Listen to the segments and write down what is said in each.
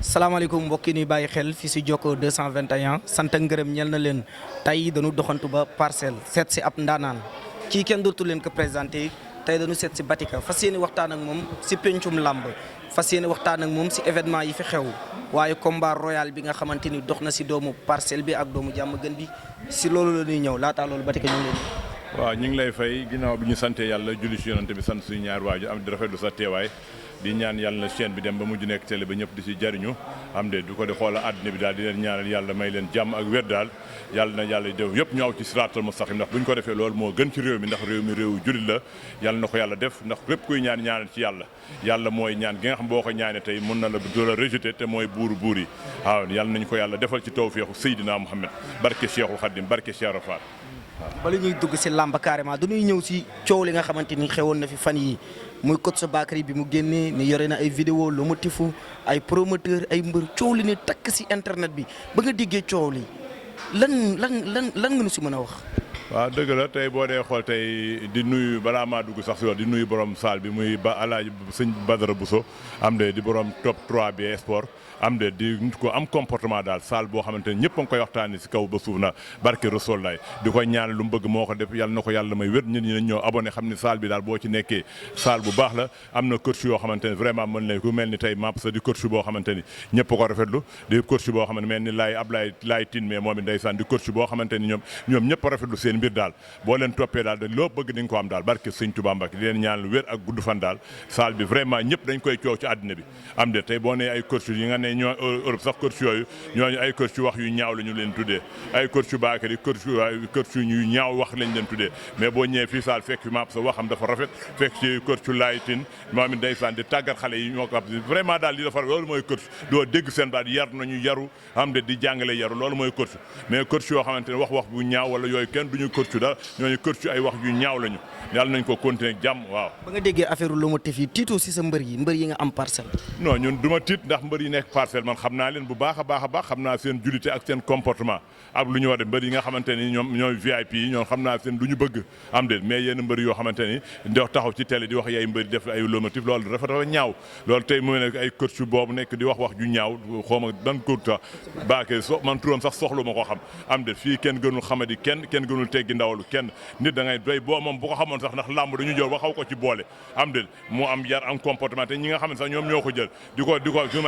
salaamaaleykum mbokki ni bàyyi xel fii si Jokko 221 sant ak ngërëm ñel na leen tey dañu doxantu ba Parcelles seet si ab ndaanaan kii kenn dootu leen ko présenté tey dañu seet si Batika fas yéene waxtaan ak moom si pencum làmb fas yéene waxtaan ak moom si événement yi fi xew waaye combat royal bi nga xamante ni dox na si doomu Parcelles bi ak doomu Diamaguène bi si loolu la ñuy ñëw laataa loolu Batika ñu ngi leen waaw ñu ngi lay fay ginnaaw bi ñu sante yàlla julli ci yonante bi sant suñu ñaar waaju am di rafetlu sa teewaay di ñaan yàlla na chaîne bi dem ba mujj nekk télé ba ñëpp di ci jariñu am de du ko di xoola àddina bi daal di leen ñaanal yàlla may leen jàmm ak wér daal yàlla na yàlla def yëpp ñu aw ci siraatal mustaqim ndax bu ñu ko defee loolu moo gën ci réew mi ndax réew mi réewu jullit la yàlla na ko yàlla def ndax lépp kuy ñaan ñaanal ci yàlla mooy ñaan gi nga xam boo ko ñaanee tey mën na la du la rejeté te mooy buuru buur yi waaw yàlla nañu ko yàlla defal ci tawfeexu Seydina Muhammad barke Cheikhul Khadim barke Cheikh Rafal bala ñuy dugg si làmb carrément dañuy ñëw si coow li nga xamante ni xewoon na fi fan yi muy Coach Bakary bi mu génnee ni yore na ay vidéo lu motifu ay promoteur ay mbër coow li ne takk si internet bi ba nga déggee coow li lan nga nu si mën a wax. waaw dëgg la tey boo dee xool tey di nuyu balaa maa dugg sax si wax di nuyu borom salle bi muy ba alaaji sëñ Badara Bousso am de di borom top 3 bi sport am de di nit ko am comportement daal salle boo xamante ne ñëpp a ngi koy waxtaanee si kaw ba suuf na barke Rasul lay di koy ñaan lu mu bëgg moo ko def yàlla na ko yàlla may wér nit ñi nañ ñoo abonné xam ne salle bi daal boo ci nekkee salle bu baax la am na coach yoo xamante ne vraiment mën nañ ku mel ni tey map sa di coach boo xamante ni ñëpp ko rafetlu di coach boo xamante mel ni laay tin mais moom it ndeysaan di coach boo xamante ni ñoom ñëpp a rafetlu seen mbir daal boo leen toppee daal dañ loo bëgg di nga ko am daal barke Sëñ Tuubaa Mbàkke di leen ñaan lu wér ak gudd fan daal salle bi vraiment ñëpp dañ koy coow ci àddina bi am de tey boo nee ay coach yi nga ne ñoo Europe sax coach yooyu ñooñu ay coach yu wax yu ñaaw la ñu leen tuddee ay coach yu Bakary coach yu ñaaw wax lañ leen tuddee mais boo ñëwee fii salle fekk fi maap sa waxam dafa rafet fekk ci coach yu laayitin moom it ndeysaan di tàggat xale yi ñoo ko vraiment daal li dafa loolu mooy coach doo dégg seen baat yar nañu yaru am de di jàngale yaru loolu mooy coach mais coach yoo xamante ne wax bu ñaaw wala yooyu kenn duñu coach dara ñooñu coach ay wax yu ñaaw lañu yàlla nañ ko continuer jàmm waaw. ba nga déggee affaire lu motif yi tiitoo si sa mbër yi nga am Parcelles. non ñun du ma tiit ndax mbër yi nekk Parcelles man xam naa leen bu baax a baax xam naa seen jullité ak seen comportement ak lu ñu war a mbër yi nga xamante ni ñoom ñooy VIP yi ñoom xam naa seen lu ñu bëgg am de mais yenn mbër yoo xamante ni ndox taxaw ci télé di wax ay mbër def ay lu motif loolu dafa ñaaw loolu tey mu nekk ay coach boobu nekk di wax ju ñaaw xaw ma ban ko tax baake man turam sax soxlu ma ko xam am de fii kenn gënul xamadi kenn gënul teggi ndawalu kenn nit da ngay doy boo moom bu ko xamoon sax ndax làmb dañu jël ba xaw ko ci boole am de mu am yar am comportement te ñi nga xam ne sax ñoom ñoo ko jël di ko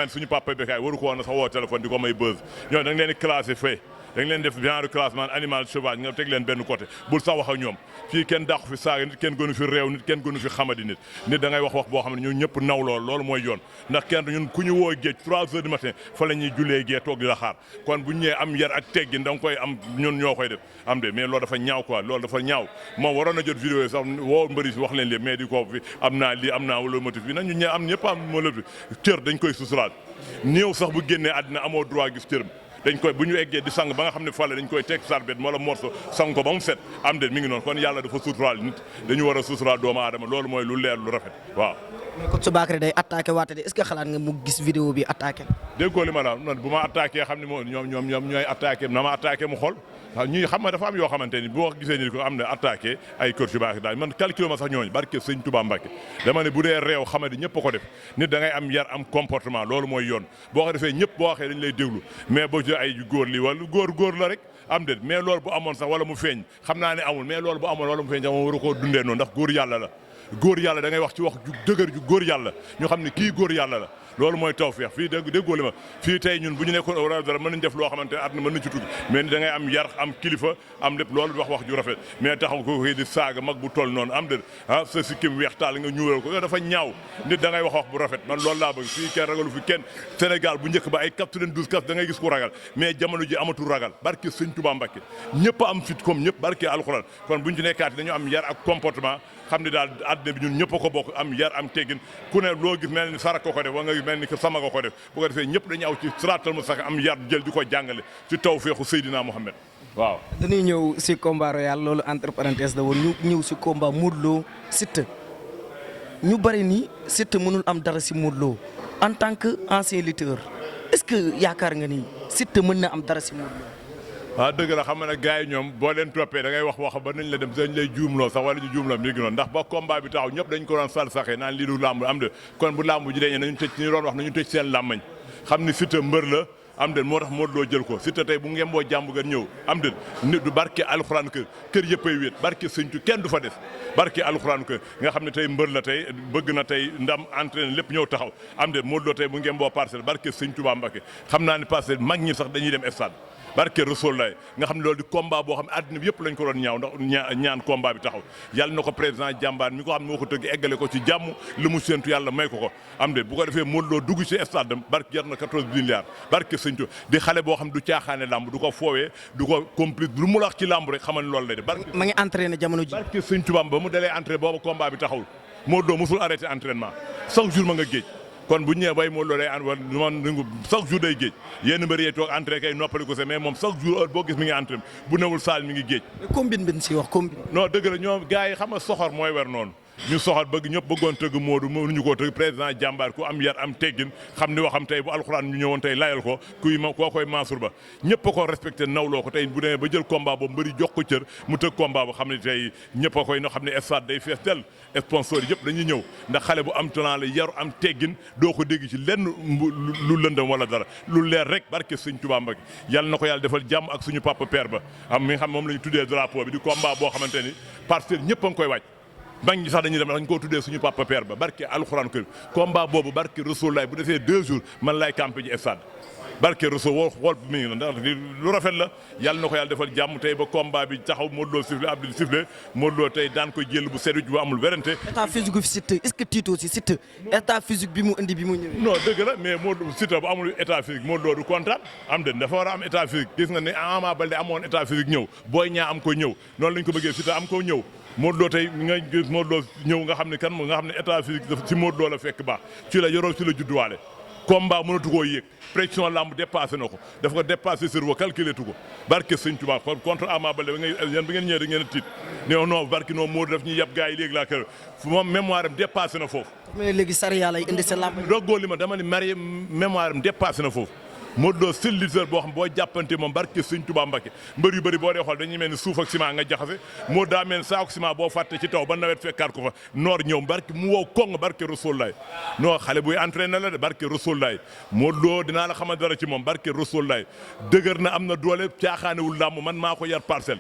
suñu papa Bécaye waru ko woon sax woo téléphone di ko may buzz ñoom da nga leen di classé fee da nga leen def genre classement animal sauvage nga teg leen benn côté bul sax wax ak ñoom fii kenn dàqu fi saaga nit kenn gënu fi réew nit kenn gënu fi xamadi nit da ngay wax boo xam ne ñun ñëpp naw loolu mooy yoon ndax kenn ñun ku ñu woo géej 3 heures du matin fa la ñuy jullee gee toog di la xaar kon bu ñu ñëwee am yar ak teggin da nga koy am ñun ñoo koy def am de mais loolu dafa ñaaw quoi loolu dafa ñaaw moom waroon na jot vidéo yi sax woo mbëri wax leen lépp mais di ko fi am naa lii am naa wala motif bi nag ñun ñe am ñëpp am motif cër dañ koy susuraal néew sax bu génnee àddina amoo droit gis cëram dañ koy bu ñu eggee di sang ba nga xam ne fàlle dañ koy teg sarbet moo la morso sang ko ba mu set am de mi ngi noonu kon yàlla dafa suturaal nit dañu war a suturaal doomu aadama loolu mooy lu leer lu rafet waaw. mais Coach Bakary day attaqué waate de est-ce que xalaat nga mu gis vidéo bi attaqué. déggoo li ma la man bu ma attaqué xam ne moom ñoom ñooy attaqué na ma attaqué mu xool waaw ñii xam nga dafa am yoo xamante ni boo gisee ni ko am na attaqué ay Coach Bakary daal man calculé ma sax ñooñu barke Sëñ Touba Mbacke dama ne bu dee réew xamadi ñëpp a ko def nit da ngay am yar am comportement loolu mooy yoon boo ko defee ñëpp boo waxee dañ lay déglu mais boo ci ay góor li wala góor la rek am de mais loolu bu amoon sax wala mu feeñ xam naa ne amul mais loolu bu amoon wala mu feeñ sax moom waru koo dundee noonu ndax góor yàlla la góor yàlla da ngay wax ci wax ju dëgër ju góor yàlla ñu xam ne kii góor yàlla la loolu mooy tawfeex fii déggoo li ma fii tey ñun bu ñu nekkoon wala dara mën nañ def loo xamante ne àdduna mën nañ ci tudd mais ni da ngay am yar am kilifa am lépp loolu wax ju rafet mais taxaw ko di saaga mag bu toll noonu am de sa sikkim weex taal nga ñuural ko yooyu dafa ñaaw nit da ngay wax bu rafet man loolu laa bëgg fii kenn ragalu fi kenn Sénégal bu njëkk ba ay 92 kas da ngay gis ku ragal mais jamono ji amatul ragal barke Sëñ Tuubaa Mbàkke ñëpp am fit comme ñëpp barke alxuraan kon buñu ci nekkaati dañu am yar ak comportement xam ne daal àddina bi ñun ñëpp a ko bokk am yar am teggin ku ne loo gis mel ni sarak ko def wa nga mel ni que sama ko def bu ko defee ñëpp dañu aw ci siraatal mustaqiim am yar jël di ko jàngale ci tawfeexu Seydina Mohamed waaw. dañuy ñëw si combat royal loolu entre parenthèse la woon ñu ñëw si combat Modou Lo Siteu ñu bari ni Siteu mënul am dara si Modou Lo en tant que ancien lutteur est-ce que yaakaar nga ni Siteu mën na am dara si Modou Lo. waaw dëgg la xam nga ne gars yi ñoom boo leen toppee da ngay wax ba nañ la dem dañ lay juumloo sax wala ñu juumloo mi ngi noonu ndax ba combat bi taxaw ñëpp dañ ko doon sal saxee naan lii du làmb am de kon bu làmb ji dañee nañu tëj ñu doon wax nañu tëj seen làmmañ xam ni Siteu mbër la am den moo tax Modou Lo jël ko Siteu tey bu ngemboo jàmb gan ñëw am den nit du barke alxuraan kër yëppay wéet barke sëñtu kenn du fa des barke alxuraan kër nga xam ne tey mbër la tey bëgg na tey ndam entraîné lépp ñëw taxaw am den Modou Lo tey bu ngemboo Parcelles barke sëñ Touba Mbacké xam naa ne Parcelles mag ñi sax dañuy dem stade barke Rasul lay nga xam ne loolu di combat boo xam ne àddina bi yëpp lañ ko doon ñaaw ndax ñaan combat bi taxaw yàlla na ko président jàmbaan mi ko xam ne moo ko tëgg eggale ko ci jàmm lu mu séentu yàlla may ko am de bu ko defee Modou Lo dugg ci stade am barke jar na 14 milliards barke sëñ Tuubaa di xale boo xam du caaxaane làmb du ko foowee du ko complice lu mu la wax ci làmb rek xamal ne loolu lay de barke ma ngi entraîné jamono ji barke sëñ Tuubaa ba mu dalee entraîné booba combat bi taxawul Modou Lo musul arrêté entraînement chaque jour ma nga géej kon bu ñu ñëwee bay Modou Lo day ànd wala chaque jour day géej yenn mbër yi toog entraîné kay noppali ko se mais moom chaque jour heure boo gis mi ngi entraîné bu newul saal mi ngi géej. combine bi si wax combine. non dëgg la ñoom gars yi xam nga soxor mooy wer noonu ñu soxor bëgg ñëpp bëggoon tëgg Modou mënuñu koo tëgg président jàmbaar ku am yar am teggin xam ni waxam tey bu alxuraan ñu ñëwoon tey layal ko koo koy Mansour Ba ñëpp a ko respecté nawloo ko tey bu demee ba jël combat boobu mbëri jox ko cër mu tëgg combat ba xam ne tey ñëpp a koy no xam ne stade day fees del sponsor yëpp dañuy ñëw ndax xale bu am talent la yaru am teggin doo ko dégg ci lenn lu lëndëm wala dara lu leer rek barke sëñ Tuubaa Mbàkke yàlla na ko yàlla defal jàmm ak suñu papa père ba am mi nga xam moom la ñu tuddee drapeau bi di combat boo xamante ni Parcelles ñëpp a ngi koy wàcc mag ñi sax dañuy dem dañ koo tuddee suñu papa père ba barke alxuraan kër combat boobu barke Rasul lay bu defee 2 jours man lay campé ji stade barke Rasul woo xool mi ngi ndax lu rafet la yàlla na ko yàlla defal jàmm tey ba combat bi taxaw Modou Lo sifflé Abdou sifflé Modou Lo tey daan koy jël bu sedu bu amul werante état physique bi Siteu est-ce que tiitoo si Siteu état physique bi mu indi bi mu ñëwee. non dëgg la mais Modou Siteu bu amul état physique Modou Lo du kontaan am den dafa war a am état physique gis nga ne Ama Baldé amoon état physique ñëw Boy Niang am ko ñëw noonu lañ ko bëggee Siteu am ko ñëw Modou Lo tey nga gis Modou Lo ñëw nga xam ne kan nga xam ne état physique ci Modou Lo la fekk baax ci la yoroo ci la judduwaale combat mënatu koo yéeg pression lamb dépassé na ko daf ko dépassé cerveau calculé tu ko barke sëñ Tuubaa contre Ama Baldé bi ngeen ñëwee da ngeen a tiit non barke non Modou daf ñuy yab gars yi léegi laa kër moom mémoire am dépassé na foofu mais léegi sariya lay indi sa lamb doggoo li ma dama ni mari mémoire am dépassé na foofu Modou Lo seul leader boo xam boo jàppante moom barke sëñ Tuubaa Mbakke mbër yu bëri boo dee xool dañuy mel ni suuf ak ciment nga jaxase moo daa mel saako ciment boo fàtte ci taw ba nawet fekkaat ko fa noor ñëw barke mu wow koŋ barke Rasulullaay non xale buy entraîné la de barke Rasulullaay Modou Lo dinaa la xamal dara ci moom barke Rasulullaay dëgër na am na doole caaxaanewul làmb man maa ko yar Parcelles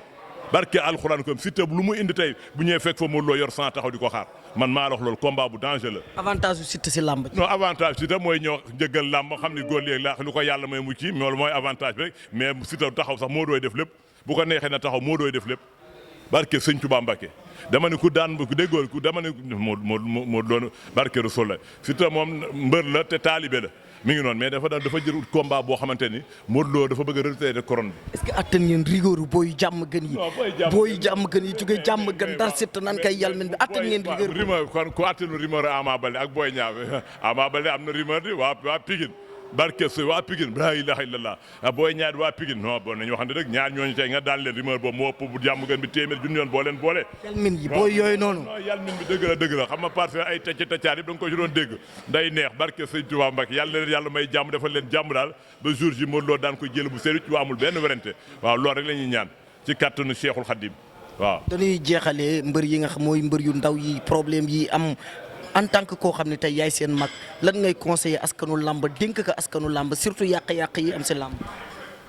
barke alxuraan ko Siteu lu mu indi tey bu ñëwee fekk fa Modou Lo yor sans taxaw di ko xaar man maa la wax loolu combat bu danger la. avantage su Siteu si làmb. non avantage Siteu mooy ñëw njëggal làmb xam ni góor léegi la lu ko yàlla may mucc loolu mooy avantage bi rek mais Siteu taxaw sax moo dooy def lépp bu ko neexee na taxaw moo dooy def lépp barke sëñ Tuubaa Mbàkke dama ne ku daan ku déggoon ku dama ne moo doon barke Rasul la Siteu moom mbër la te taalibe la mi ngi noonu mais dafa jël combat boo xamante ni Modou Lo dafa bëgg a retraité couronne bi. est-ce que attan ngeen rigueur booy jàmm gën yi. booy jàmm gën yi jóge jàmm gën dar Siteu nan kay yàlla mel bi attan ngeen rigueur. rumeur kon ku attanu rumeur Ama Baldé ak Boy Niang Ama Baldé am na rumeur di waa Pikine barke su waa Pikine la ilaha illallah Boy Niang waa Pikine non bon nañu waxante rek ñaar ñooñu tey nga daal leen rumeur boobu moo ëpp bu jàmm gën bi téeméer junni yoon boo leen boole yalmin yi booy yooyu noonu non yalmin bi dëgg la xam nga parce que ay tacc taccaar yëpp da nga ko ci doon dégg day neex barke sëñ Tuubaa Mbàkke yàlla leen yàlla may jàmm defal leen jàmm daal ba jour ji Modou Lo daan koy jël bu seru ci waa amul benn werante waaw loolu rek la ñuy ñaan ci kàttanu Cheikhul Khadim waaw dañuy jeexalee mbër yi nga xam mooy mbër yu ndaw yi problème yi am en tant que koo xam ne tey yaay seen mag lan ngay conseiller askanu làmb dénk ko askanu làmb surtout yàq-yàq yi am si làmb.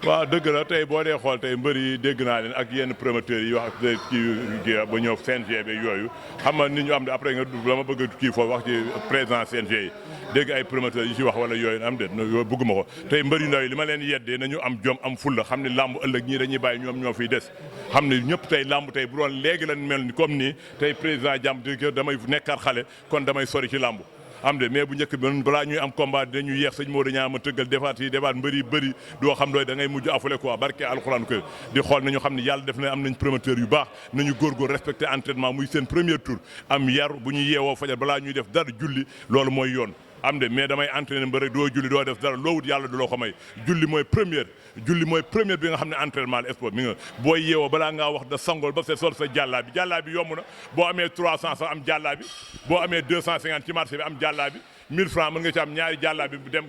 waaw dëgg la tey boo dee xool tey mbër yi dégg naa leen ak yenn promoteurs yi wax kii ba ñëw CNG bi yooyu xam nga ni ñu am de après nga dama bëgg kii foofu wax ci président CNG yi dégg ay promoteurs yi ci wax wala yooyu am de yooyu bëgguma ko tey mbër yu ndaw yi li ma leen yeddee nañu am jom am fulla xam ne làmb ëllëg ñii dañuy bàyyi ñoom ñoo fiy des xam ne ñëpp tey làmb tey bu doon léegi lañ mel ni comme nii tey président jàmm di damay nekkaat xale kon damay sori ci làmb am de mais bu njëkk bi balaa ñuy am combat dañuy yeex sëñ Modou ñaa ma tëggal defaat mbëri bëri doo xam dooy da ngay mujj afule quoi barke alxuraan ko di xool nañu xam ne yàlla def na am nañ promoteur yu baax nañu góorgóor respecté entraînement muy seen premier tour am yar bu ñu yeewoo fajar balaa ñuy def dara julli loolu mooy yoon am de mais damay entraîné mbër rek doo julli doo def dara loo wut yàlla du loo ko may julli mooy première bi nga xam ne entraînement la sport mi nga booy yeewoo balaa ngaa wax da sangool ba sol sa jàllaa bi yomb na boo amee 300 sax am jàllaa bi boo amee 250 ci marché bi am jàllaa bi 1000 francs mën nga ci am ñaari jàllaa bi dem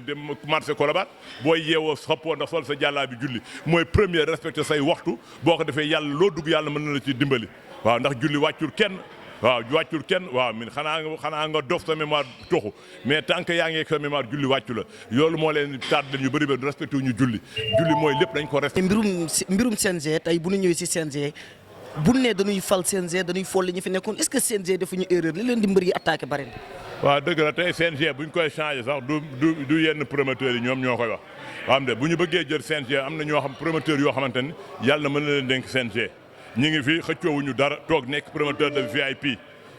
marché Colobane booy yeewoo xoppoo ndax sol sa jàllaa bi julli mooy première respecté say waxtu boo ko defee yàlla loo dugg yàlla mën na la ci dimbali waaw ndax julli wàccul kenn waaw wàccul kenn waaw min xanaa nga dof sa mémoire toxu mais tant que yaa ngi sa mémoire julli wàccu la loolu moo leen tardé ñu bëri ba respecté wu ñu julli mooy lépp dañ ko respecté. mbirum CNG tey bu ñu ñëwee si CNG bu ne dañuy fal CNG dañuy folli ñu fi nekkoon est-ce que CNG defuñu erreur li leen di mbër yi attaqué bari na. waaw dëgg la tey CNG bu ñu koy changé sax du yenn promoteurs yi ñoom ñoo koy wax xam de bu ñu bëggee jël CNG am na ñoo xam promoteurs yoo xamante ni yàlla mën na leen dénk CNG ñi ngi fi xëccoowuñu dara toog nekk promoteur de VIP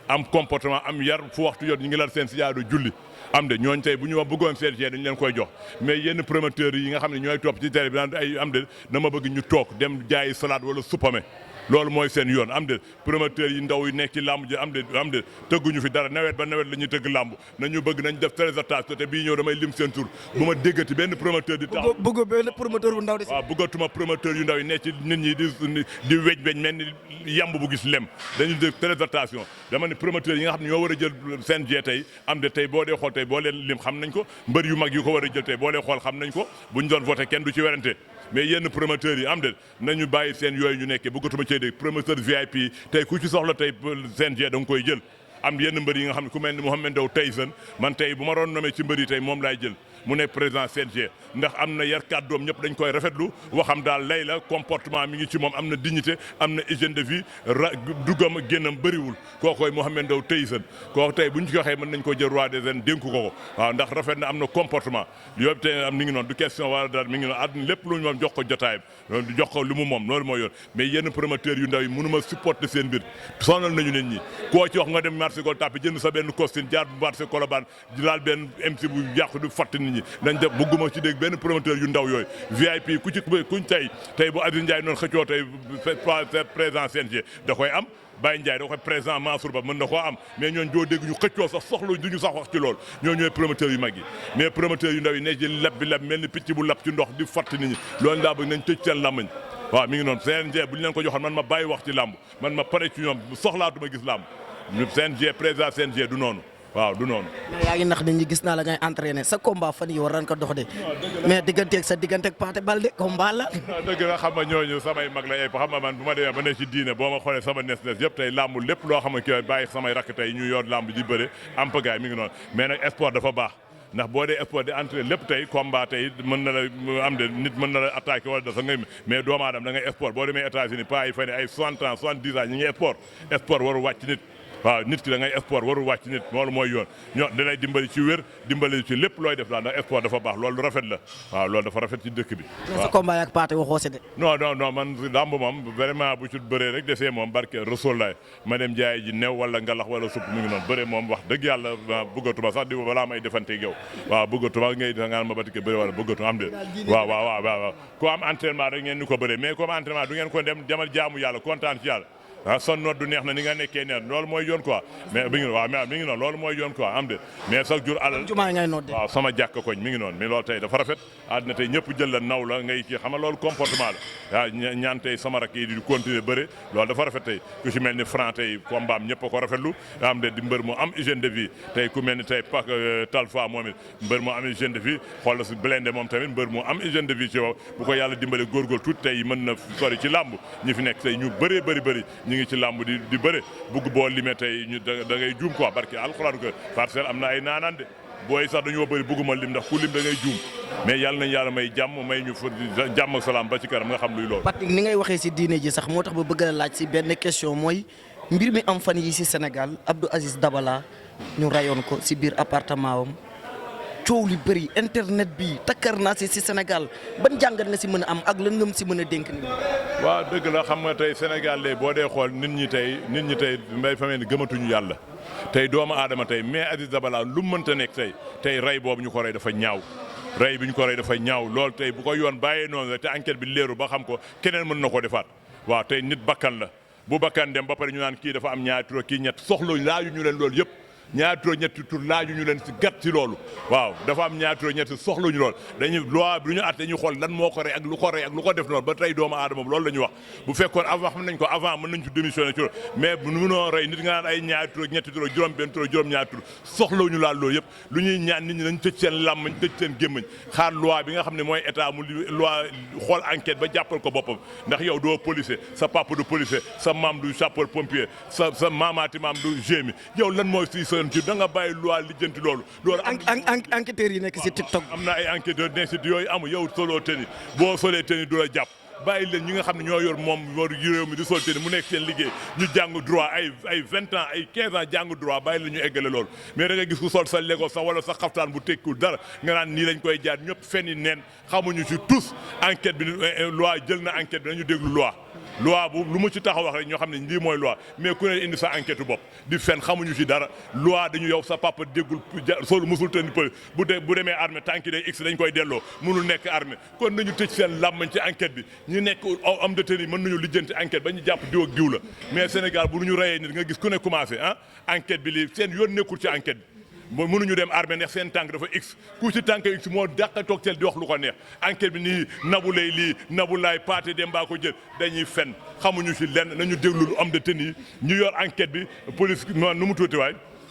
am comportement am yar fu waxtu jot ñu ngi lal seen sijaadu julli am de ñooñ tey bu ñu bëggoon CNG dañu leen koy jox mais yenn promoteurs yi nga xam ne ñooy topp ci télé bi naan ay am de dama bëgg ñu toog dem jaayi salade wala suppame loolu mooy seen yoon am de promoteurs yi ndaw yi nekk ci làmb ji am de tëgguñu fi dara nawet ba nawet la ñuy tëgg làmb nañu bëgg nañ def très attention te bii ñëw damay lim seen tur bu ma déggati benn promoteur di tax bëgg benn promoteur bu ndaw di waaw bëggatuma promoteur yu ndaw yi nekk ci nit ñi di weñ mel ni yamb bu gis lem dañuy def très attention dama ne promoteur yi nga xam ne ñoo war a jël CNG tey am de tey boo dee xool tey boo leen lim xam nañ ko mbër yu mag yu ko war a jël tey boo dee xool xam nañ ko buñ doon voté kenn du ci werante mais yenn promoteurs yi am de nañu bàyyi seen yooyu ñu nekkee bëggatuma cee dégg promoteur VIP yi tey ku ci soxla tey CNG da nga koy jël am yenn mbër yi nga xam ne ku mel ni Mohamed Ndao Tyson man tey bu ma doon nommé ci mbër yi tey moom laay jël mu nekk président CNG ndax am na yar kàddoom ñëpp dañ koy rafetlu waxam daal lay la comportement mi ngi ci moom am na dignité am na hygiène de vie duggam génnam bëriwul kookoy Mohamed Ndao Tyson kooku tey bu ñu ci waxee mën nañ ko jël roi des arènes dénku ko waaw ndax rafet na am na comportement yooyu te am mi ngi noonu du question wala dara mi ngi noonu àdduna lépp lu ñu moom jox ko jotaayam jox ko lu mu moom loolu mooy yoon mais yenn promoteurs yu ndaw yi mënuma supporter seen mbir sonal nañu nit ñi koo ci wax nga dem marché Gueule Tapée jënd sa benn costume jaar bu marché Colobane laal benn MC bu yàqu du fàtt nit ñi dañ def bëgguma ci dégg benn promoteur yu ndaw yooyu VIP kuñ tey bu Aziz Ndiaye noonu xëccoo tey président CNG da koy am Baye Ndiaye da koy président Mansour Ba mën na koo am mais ñooñu doo dégg ñu xëccoo sax soxla duñu sax wax ci loolu ñoo ñooy promoteurs yu mag yi mais promoteurs yu ndaw yi ne ci lab bi lab mel ni picc bu lab ci ndox di fàtt nit ñi loolu laa bëgg nañ tëj seen làmmañ waaw mi ngi noonu CNG bu ñu leen ko joxoon man ma bàyyi wax ci làmb man ma pare ci ñoom soxlaatuma gis làmb CNG président CNG du noonu waaw du noonu. mais yaa ngi nax nit ñi gis naa la ngay entraîné sa combat fan yi war nañ ko dox de mais digganteeg sa digganteeg Pathé Baldé combat la. dëgg la xam nga ñooñu samay mag la xam nga man bu ma demee ba ne ci diine boo ma xoolee sama nes yëpp tey làmb lépp loo xam ne kii bàyyi samay rakk tey ñu yor làmb ji bëre am pagaay mi ngi noonu mais nag sport dafa baax ndax boo dee sport di entraîné lépp tey combat tey mën na la am de nit mën na la attaqué wala da sa ngay mais doomu aadama da ngay sport boo demee États-Unis pas yi fa ne ay 60 ans 70 ans ñi ngi sport waru wàcc nit waaw nit ki da ngay sport warul wàcc nit loolu mooy yoon ñoo dalay dimbali ci wér dimbali ci lépp looy def daal ndax sport dafa baax loolu rafet la waaw loolu dafa rafet ci dëkk bi. sa combat ak Pathé waxoo si de. non man lamb moom vraiment bu ci bëree rek desee moom barke Rasul laay ma dem jaay ji new wala ngalax wala supp mi ngi noonu bëree moom wax dëgg yàlla bëggatuma sax di balaa may defanteeg yow waaw bëggatuma ngay dangaan ma batike bëri wala bëggatuma am de waaw ku am entraînement rek ngeen ni ko bëree mais comme entraînement du ngeen ko dem demal jaamu yàlla kontaan ci yàlla son noot du neex na ni nga nekkee neex loolu mooy yoon quoi mais mi ngi noonu waaw mi ngi noonu loolu mooy yoon quoi am de mais chaque jour alal waaw sama jàkk koñ mi ngi noonu mais loolu tey dafa rafet àddina tey ñëpp jël la naw la ngay kii xam nga loolu comportement la waaw ñaan tey sama rak yi di continuer bëre loolu dafa rafet tey ku ci mel ni Franc tey combat am ñëpp a ko rafetlu am de di mbër mu am hygiène de vie tey ku mel ni tey pak Talfa moom it mbër mu am hygiène de vie xoolal si Blindé moom tamit mbër mu am hygiène de vie ci wow bu ko yàlla dimbale góorgóor tuuti tey mën na sori ci làmb ñi fi nekk tey ñu bëree bëri ñu ngi ci làmb di bëre bugg boo limee tey ñu da ngay juum quoi barke alxuraan ko Parcelles am na ay naanaan de booy sax dañoo bëri bugguma lim ndax ku lim da ngay juum mais yàlla nañ yàlla may jàmm may ñu fa jàmm ak salaam ba ci kanam nga xam luy loolu. Patrick ni ngay waxee si diine ji sax moo tax ba bëgg la laaj si benn question mooy mbir mi am fan yi si Sénégal Abdou Aziz Dabala ñu rayoon ko si biir appartement am coow li bëri internet bi takkar naa si Sénégal ban jàngat nga si mën a am ak lan nga si mën a dénk nii. waaw dëgg la xam nga tey Sénégal léegi boo dee xool nit ñi tey mbay fa mel ni gëmatuñu yàlla tey doomu aadama tey mais Aziz Dabala lu mu mënta nekk tey rey boobu ñu ko rey dafa ñaaw rey bi ñu ko rey dafa ñaaw loolu tey bu ko yoon bàyyee noonu la te enquête bi leeru ba xam ko keneen mën na ko defaat waaw tey nit bakkan la bu bakkan dem ba pare ñu naan kii dafa am ñaari tur kii ñett soxla laaju ñu leen loolu yëpp ñaari tur ñetti tur laaju ñu leen si gat ci loolu waaw dafa am ñaari tur ñetti soxluñu lool dañuy loi bi du ñu àtte ñu xool lan moo ko rey ak lu ko rey ak lu ko def noonu ba tey doomu aadama loolu la ñu wax bu fekkoon avant xam nañ ko avant mën nañ ci démissionné ci loolu mais bu mënoo rey nit nga naan ay ñaari tur ñetti tur juróom benn tur juróom ñaari tur soxlawuñu laal loolu yëpp lu ñuy ñaan nit ñi nañ tëj seen làmmañ tëj seen gémmañ xaar loi bi nga xam ne mooy état mu loi xool enquête ba jàppal ko boppam ndax yow doo policier sa papa du policier sa maam du sapeur pompier sa maamaati maam du gémi yow lan mooy si seen ci da nga bàyyi loi lijjanti loolu enquêteurs yi nekk si TikTok am na ay enquêteurs d'institut yooyu amul yow soloo teni boo solee teni du la jàpp bàyyi leen ñi nga xam ne ñoo yor moom réew mi di sol teni mu nekk seen liggéey ñu jàng droit ay 20 ans ay 15 ans jàng droit bàyyi leen ñu eggale loolu mais da nga gis ku sol sa Lego sax wala sa xaftaan bu tekkul dara nga naan nii lañ koy jaar ñëpp fen yi neen xamuñu ci tous enquête bi loi jël na enquête bi nañu déglu loi bu lu mu ci taxaw wax rek ñoo xam ne lii mooy loi mais ku ne indi sa enquête bopp di fen xamuñu ci dara loi dañu yow sa papa déggul solu musul tëni pël bu demee armée tànki day x dañ koy delloo mënul nekk armée kon nañu tëj seen làmmañ ci enquête bi ñu nekk homme de tenue mën nañu lijjanti enquête ba ñu jàpp diw ak diw la mais Sénégal bu ñu reyee nit nga gis ku ne commencé enquête bi lii seen yoon nekkul ci enquête bi mënuñu dem armée neex seen tànk dafa x ku ci tànk x moo dàqa toog teel di wax lu ko neex enquête bi nii Nabou Leye lii Nabou Laye Pathé Demba ko jël dañuy fen xamuñu ci lenn nañu déglu homme de tenue yi ñu yor enquête bi police nu mu tuuti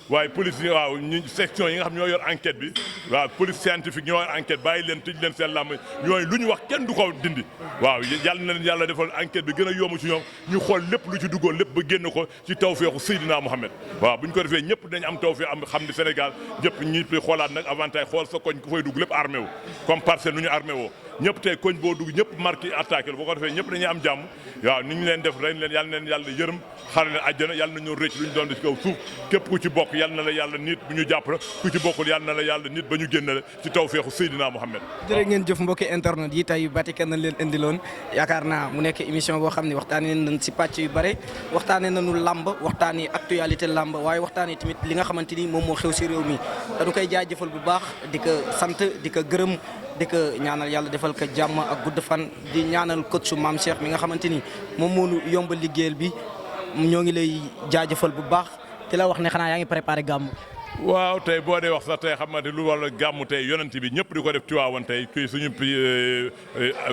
waaye police yi waaw ñu section yi nga xam ñoo yor enquête bi waaw police scientifique ñoo yor enquête bàyyi leen tëj leen seen làmb ñooyu lu ñu wax kenn du ko dindi waaw yàlla na leen yàlla defal enquête bi gën a yomb ci ñoom ñu xool lépp lu ci duggoon lépp ba génn ko ci tawfeexu Seydina Mohamed waaw bu ñu ko defee ñëpp dañ am tawfeex am xam ne Sénégal ñëpp ñi xoolaat nag avantage xool sa koñ ku fay dugg lépp armé wu comme Parcelles nu ñu armé woo ñëpp tey koñ boo dugg ñëpp marqué attaqué boo ko defee ñëpp dañuy am jàmm waaw ni ñu leen def ren leen yàlla na leen yàlla yërëm xare leen àjjana yàlla na ñoo rëcc lu ñu doon di ci kaw suuf képp ku ci bokk yàlla na la yàlla nit bu ñu jàpp la ku ci bokkul yàlla na la yàlla nit ba ñu génn la ci tawfeexu Seydina Mohamed. jërë ngeen jëf mbokki internet yi tey Batika nañ leen indiloon yaakaar naa mu nekk émission boo xam ne waxtaanee nañ si pàcc yu bare waxtaanee nañu làmb waxtaanee actualité làmb waaye waxtaanee tamit li nga xamante ni moom moo xew si réew mi dañu koy jaajëfal bu baax di ko sant di ko gërëm di ko ñaanal yàlla defal ko jàmm ak gudd fan di ñaanal coach su Mame Cheikh mi nga xamante ni moom moo ñu yombal liggéeyal bi ñoo ngi lay jaajëfal bu baax di la wax ne xanaa yaa ngi préparé gàmm. waaw tey boo dee wax sax tey xam nga lu wala gàmmu tey yonent bi ñëpp di ko def Tiwaawan tey kii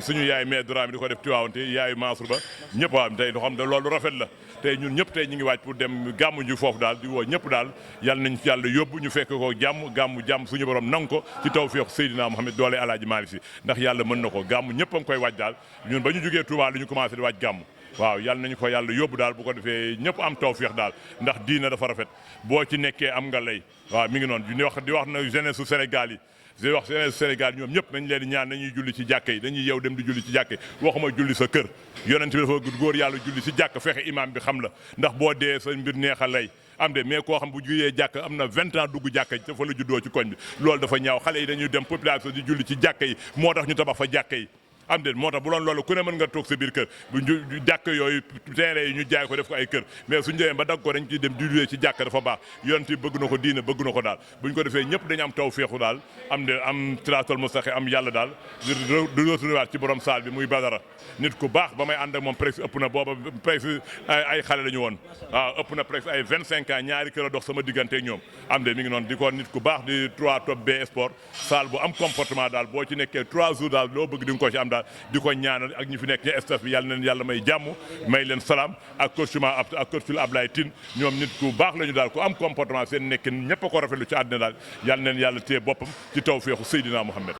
suñu yaay mee Dramé di ko def Tiwaawan tey yaayu Mansour Ba ñëpp waaw tey du xam ne loolu rafet la tey ñun ñëpp tey ñu ngi waaj pour dem gàmmu ji foofu daal di woo ñëpp daal yàlla nañ ci yàlla yóbbu ñu fekk ko gàmmu suñu borom nangu ko ci tawfeex Seydina Mohamed doole Alaaji Maalik Si ndax yàlla mën na ko gàmmu ñëpp a ngi koy waaj daal ñun ba ñu jógee Touba lu ñu commencé di waaj gàmmu waaw yàlla nañu ko yàlla yóbbu daal bu ko defee ñëpp am tawfeex daal ndax diina dafa rafet boo ci nekkee am nga lay waaw mi ngi noonu di wax na jeunesse su Sénégal yi di wax jeunesse su Sénégal ñoom ñëpp nañ leen ñaan nañuy julli ci jàkka yi dañuy yeew dem di julli ci jàkka yi waxuma julli sa kër yonent bi dafa góor yàlla julli ci jàkk fexe imam bi xam la ndax boo dee sa mbir neex a lay am de mais koo xam bu jugee jàkk am na 20 ans dugg jàkka yi dafa la juddoo ci koñ bi loolu dafa ñaaw xale yi dañuy dem population di julli ci jàkka yi moo tax ñu tabax fa jàkka yi am de moo tax bu doon loolu ku ne mën nga toog sa biir kër bu jàkk yooyu terrain yi ñu jaay ko def ko ay kër mais suñu demee ba dagg ko dañ ciy dem di jullee ci jàkk dafa baax yonent yi bëgg na ko diine bëgg na ko daal buñ ko defee ñëpp dañu am tawfeexu daal am siraatal mustaqim am yàlla daal di retrouver ci borom saal bi muy Badara nit ku baax ba may ànd ak moom presque ëpp na booba presque ay xale la ñu woon waaw ëpp na presque ay 25 ans ñaari kër a dox sama diggante ak ñoom am de mi ngi noonu di ko nit ku baax di 3 top B sport saal bu am comportement daal boo ci nekkee 3 jours daal loo bëgg di nga ko ci am daal di ko ñaanal ak ñi fi nekk ñi staff bi yàlla na yàlla may jàmm may leen salaam ak coach Ablaye Tine ñoom nit ku baax la ñu daal ku am comportement seen nekkin ñëpp a ko rafetlu ci àddina daal yàlla na yàlla téye boppam ci tawfeexu Seydina Mohamed